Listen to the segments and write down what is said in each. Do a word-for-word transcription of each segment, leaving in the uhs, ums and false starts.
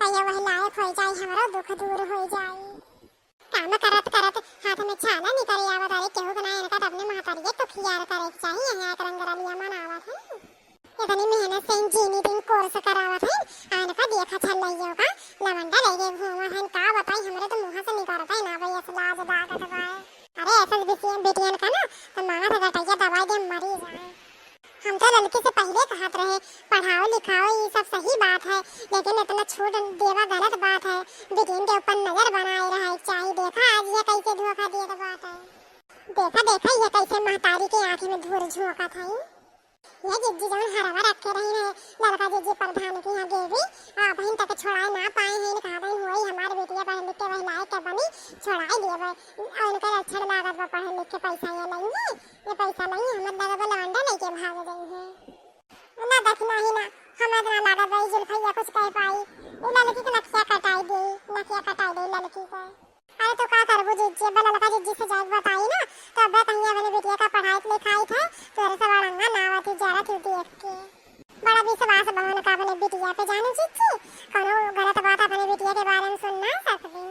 अइया वही लायक होइ जाई, हमरो दुख दूर होइ जाई। काम करत करत हाथ में छाला निकरे आवत, अरे केहू के ना, इनका त अपने महतारिये तो खियार करे के चाही, यहाँ एक रंग रलिया मनावत है। इतनी मेहनत से इंजीनियरिंग कोर्स करावत है, आ इनका देखा छल्लइयो का लवंडा लइके घूमत है, का बताई, हमरे तो मुँह से निकरत है ना भाई, ऐसे लाज लागत बा। अरे ऐसे बिटियन, बिटियन का ना तो मांगत है गटैया दवाई दे, मरी जाए। हम तो लड़की से पहिले कहत रहे, पढ़ाओ लिखाओ, ई सब सही बात है, लेकिन इतना छूट देवा गलत बात है। बिटियन के ऊपर नजर बनाए रहे चाही। देखा आज ये कैसे धोखा देत बात है। देखा, देखा, ये कैसे महतारी के आँखी में धूर झोंकत है। ये जिज्जी जौन हरवा रखे रही है, लड़का जिज्जी प्रधान के यहाँ देवी, आ बहिन तक छोड़ाए ना पाए हैं, कहा बहिन हुई हमार बेटिया पढ़ लिख के वही लायक के बनी, छोड़ाए दिए बा। और इनके लक्षण लागत बा पढ़ लिख के पैसा ये नहीं है, ये पैसा नहीं, हम लगा बा लवंडा लेके भाग गई है। ना दखिनही ना, हमरा त ना लागत बा, ई जुल्फैया कुछ कह पाई। ई लड़की के नकिया कटाई दे, नकिया कटाई दे लड़की के। अरे तो का करबू जिज्जी, अब ललका जिज्जी से जाके बताई ना, तो अब कहीं अपने बिटिया का पढ़ाई लिखाई थे, तोरे सब अड़ंगा ना आवत ही जरा तू देख के। बड़ा विश्वास बा उनका अपने बिटिया पे, जानू जिज्जी, कौनो गलत बात अपने बिटिया के बारे में सुन ना सकबी।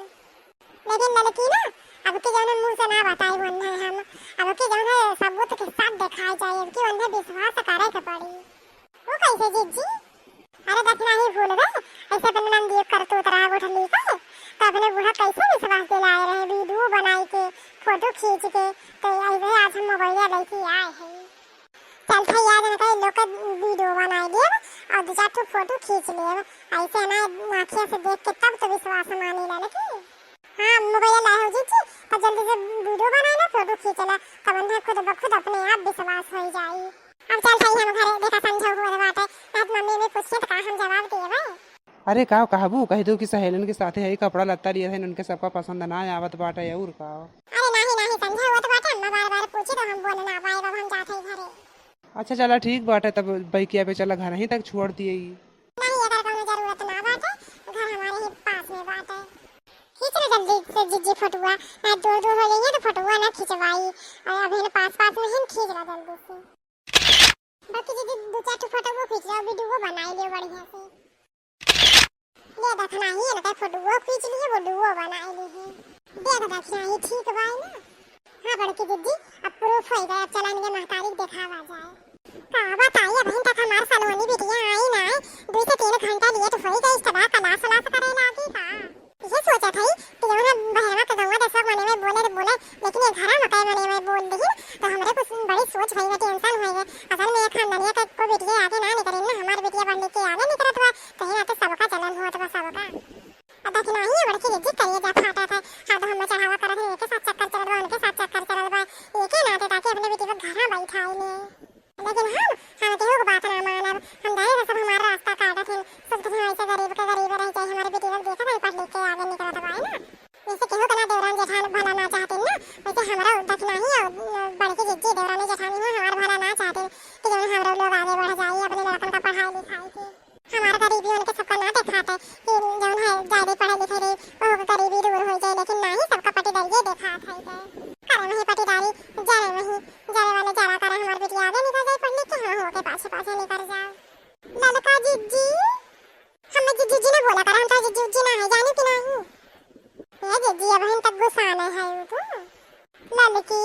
लेकिन ललकी ना, अब की जौन मुंह से ना बताई वन्हे हम, अब की जौन है सबूत के साथ दिखाई जाए, अब की वन्हे विश्वास करे के पड़ी। वो कैसे जिज्जी? अरे दखिनही भूल गए, ऐसे अपने नंदियो करतूत रहा उठली का, तो अपने बूढ़ा कैसे विश्वास दिलाए रहे, वीडियो बनाई के, फोटो खींच के, तो ऐसे आज हम मोबाइल लेके आए हैं। चल था याद न करे, लोग के वीडियो बनाई लेब और दो चार ठो फोटो खींच लेब। ऐसे ना आँखिया से देख के तब तो विश्वास माने ला ना कि। हाँ, मोबाइल लाए हो जीजी, तो जल्दी से वीडियो बनाए ना, फोटो खींच ला, तब उन्हें खुद ब खुद अपने आप विश्वास हो जाई। अब चल था हम घरे, देखा संझा हुआ बाटे, ना तो मम्मी में पूछिए तो का हम जवाब देबे। अरे का कहबू, कह दो कि सहेलन के साथे है कपड़ा लत्ता लिए थे, उनके सबका पसंद ना आवत बाटे और का। अरे नाही, नाही, संझा होत बाटे, अम्मा बार-बार पूछी तो हम बोल ना पाए, अब हम जात हई घरे। अच्छा चला ठीक बाटे, तब बइकिया पे चला घर ही तक छोड़ दिए ई। नाही, एकर कौनो जरूरत ना बाटे, घर हमारे ही पास में बाटे। खींच ले जल्दी से जिज्जी फोटुआ, ना दूर दूर हो जाइए तो फोटुआ ना खिंचवाई, और अभी ना पास पास में ही खींच ले जल्दी से। बाकी जिज्जी दो चार ठो फोटो वो खींच ले, वीडियो बनाई ले बढ़िया से। ले दखिनही, इनका फोटुओ खींच लिए, वीडियो बनाए ली है। देख दखिनही, ठीक बा ना? हाँ बड़की दीदी, अब प्रूफ हो गया, अब चला इनके महतारी के देखावा जाए। का बताई, अबहिन तक हमार सलोनी बिटिया आई ना, दो से तीन घंटा लेट हो गई, इस तरह कलास वलास करे लागी का? ये सोचा था कि जौन हम बहरवा के गौवा दसवा मने में बोले तो बोले, लेकिन ये घरा में कई मने में बोल दी, तो हमरे कुछ बड़ी सोच भई बा, टेंशन होई है। असल में ये खानदानिया का कोई बिटिया आगे ना निकले ना, हमार बिटिया पढ़ लिख के आगे निकलत बा, कहीं ना तो सबका जलन होत बा सबका। अब दखिनही बड़की जिज्जी करिए जा फाटा था, हाँ तो हम चढ़ावा करत हैं, एके साथ चक्कर चलत बा, उनके साथ चक्कर चलत बा, एके नाते ताकि अपने बेटी को घरा बैठाई ले। लेकिन हम, हम केहू के बात ना मानब, हम जाने तो सब हमारा रास्ता काटत हैं, सब दिन ऐसे गरीब के गरीब रह जाए, हमारे बेटी को देखा नहीं पढ़ लिख के आगे निकलत बा, है ना? जैसे केहू के ना देवरान जेठान भला ना चाहते ना, वैसे हमरा दखिनही और बड़की जिज्जी देवरानी जेठानी है, हमार भला ना चाहते कि जौन हमरा लोग आगे बढ़ जाए अपने लड़कन का पढ़ाई लिखाई के। हमार गरीबी उनके सबका ना देखात है कि जौन है ज्यादा पढ़े लिखे रही, वहू के गरीबी दूर हो जाए, लेकिन ना ही सबका पटीदारी ये देखात है के। करे वही पटीदारी, जरे वही, जरे वाले जरा करे, हमार बेटी आगे निकल जाए पढ़ लिख के, हम हो के पाछे पाछे निकल जाओ। ललका जिज्जी, हमें जिज्जी जी ना बोला कर, हम तो जिज्जी उज्जी ना है, जाने कि नहीं? ए जिज्जी, अबहिन तक गुस्सा नहीं है तू। ललकी,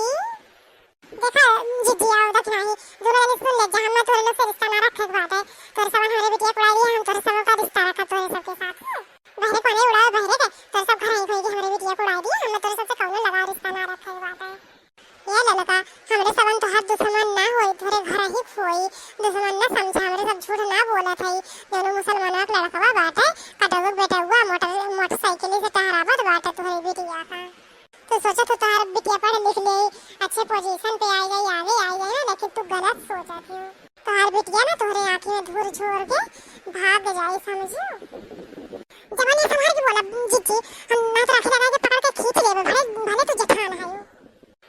देखा, जिज्जी आओ, देखा ही, दोनों जने सुन ले जा, हम ना तोरे लोग से रिश्ता ना रखे के बात है। तोरे सब हमरे बिटिया कुड़ाई दिए, हम तोरे सब का रिश्ता रखा तोरे सबके साथ। बहरे कोने उड़ाओ, बहरे के, तोरे सब घर आई कोई के हमरे बिटिया कुड़ाई दिए, हम ना तोरे सबसे कौनो लगा रिश्ता ना रखे के बात है। ए ललका, हमरे सबन तोहार दुश्मन ना होई, तोरे घर ही होई, दुश्मन ना समझा, हमरे सब झूठ ना बोलत हई। जौन मुसलमानवा के लड़कवा बाटे, कटौक बेटौआ मोटर, मोटरसाइकिल से टहरावत बाटे तोहरे बिटिया का। तू सोचत हो तोहार बिटिया पढ़ लिख ले, अच्छे पोजीशन पे आ जाई, आगे आ जाई ना, लेकिन तू गलत सोचत हो। तोहार बिटिया ना तोहरे आँखी में धूर झोर के भाग जाई, समझियो। जबान ये संभाल के बोला जिज्जी, हम ना तो राखी लगा के पकड़ के खींच लेबे, भले, भले तू जेठान है।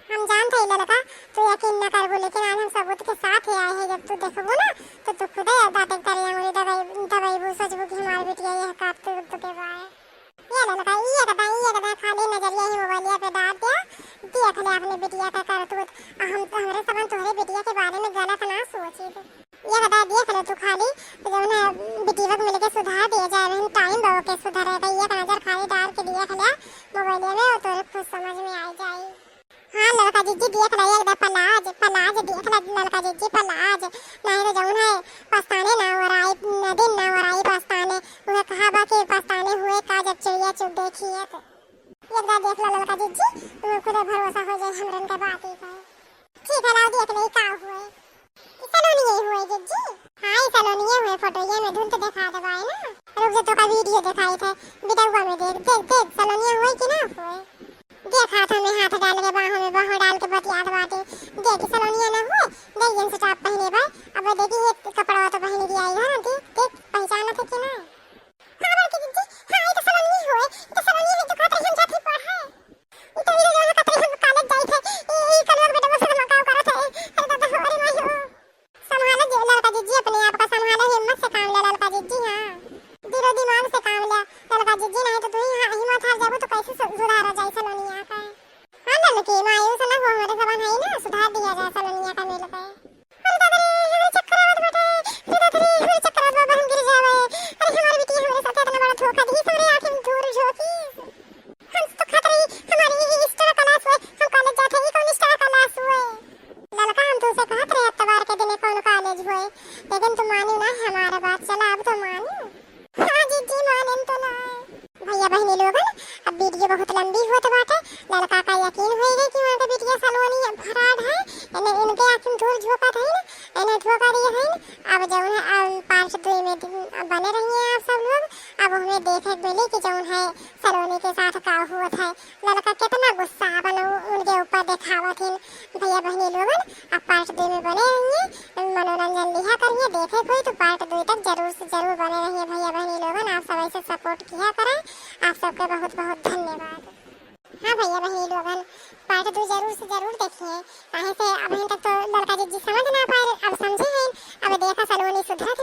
हम जानत हई ललका, तू यकीन न करबू, लेकिन आज हम सबूत के साथ ही आए हैं। जब तू देखबू ना, तो तू खुदे दांत के तले अंगुरी दबाई, दबाईबू, सोचबू कि हमार बिटिया यह करतूत के बाय। ये ललका, ये कदा, ये कदा खाली नजरिया ही मोबाइलिया पे डाल दे, देख ले अपने बिटिया का करतूत। आ हम, हमरे सबन तोहरे बिटिया के बारे में गलत ना सोची। ये बता दिया करो तू खाली, जौन है बिटिया के मिलके सुधार दिया जाए, अबहिन टाइम बा ओके सुधरे तो एक नजर खाली डाल के देख ले मोबाइल में, और तोरे खुद समझ में आ जाई। हाँ ललका जिज्जी, देख ले एकदम पलाज, पलाज देख ले ललका जिज्जी, पलाज। नहीं तो जौन है पछताने ना ओराई, न दिन ना ओराई पछताने। उहे कहा बा कि पछताने हुए का जब चिड़िया चुग देखी है तो। एक बार देख लो ललका जिज्जी, तुम्हें खुदे भरोसा हो जाए हमरन के बात ही का। ठीक है, लाओ देख ले का हुए। ई सलोनिये हुए जिज्जी? हाँ, ई सलोनिये हुए, फोटोये में धुन तो देखा देबाए ना। रुक जा, तोका वीडियो देखाई थे, वीडियोवा में देख, देख, देख, सलोनिये हुए कि ना हुए? देख हाथ में हाथ डाल के, बाहों में बाहों डाल के बतियात बाटे। देख, ई सलोनिये ना हुए, देख, जींस टॉप पहने बा। अब देखी, ये कपड़ा तो पहन के आई है ना, देख, देख, पहचानत है कि ना? हाँ, बड़की जिज्जी, हाँ, ई तो सलोनी होए, ई तो सलोनी है, जो कहत रही हम जात ही पढ़े। ई तो ई जो कहत रही हम कॉलेज जाइत है, ई, ई कलुआ के बेटवा से धमाका करत है। अरे दादा हो, अरे माई हो। संभालो जे ललका जिज्जी, अपने आप का संभालो, हिम्मत से काम ले ललका जिज्जी, हाँ। दिलो दिमाग से काम ले ललका जिज्जी, नहीं तो तू ही, हाँ, हिम्मत हार जाबो तो कैसे सु-, सुधारा जाए सलोनिया का? हाँ ललकी, मायूस ना हो, हमरे सबन है ना, सुधार दिया जाए सलोनिया का मिल के। अरे दादा रे, हमरे चक्कर आवत बाटे। अरे दादा रे, हमरे चक्कर आवत बा, हम गिर जावे। अरे हमार बिटिया हमरे साथे इतना बड़ा धोखा दी, हमरे आँखी में धूर झोंकी। हम तो खात रही, हमारी extra class हुए, हम कॉलेज जात हई, ई कौन extra class हुए? ललका, हम तुमसे कहत रहे अतवार के दिने कौन कॉलेज हुए, लेकिन तुम मानी ना हमारा बात। चला अब तो मानी। हाँ जिज्जी, मानेन तो ना। भैया बहिनी लोगन, अब वीडियो बहुत लंबी होत बाटे। ललका का यकीन होई गई कि वहाँ के बिटिया सलोनी फराड है। इन्हें, इनके आँखी में धूल झोंकत है ना, इन्हें धोखा दिए है ना। अब जौन है, अब part दो में दिन बने रहिए आप सब लोग। अब हमें देखे के मिली कि जौन है सलोनी के साथ का हुआ है। ललका कितना गुस्सा बा उनके ऊपर देखावत है। भैया बहिनी लोगन, अब part दो में बने रहिए, मनोरंजन लिहा करिए, देखे कोई तो part दो तक जरूर से जरूर बने रहिए। भैया बहिनी लोगन, आप सब ऐसे support किया करें, आप सबके बहुत बहुत धन्यवाद। हाँ भैया बहिनी लोगन, part दो जरूर से जरूर देखिए, काहे से अभी तक तो ललका जिज्जी समझ ना पाए, अब समझे हैं, अब देखा सलोनी सुधरत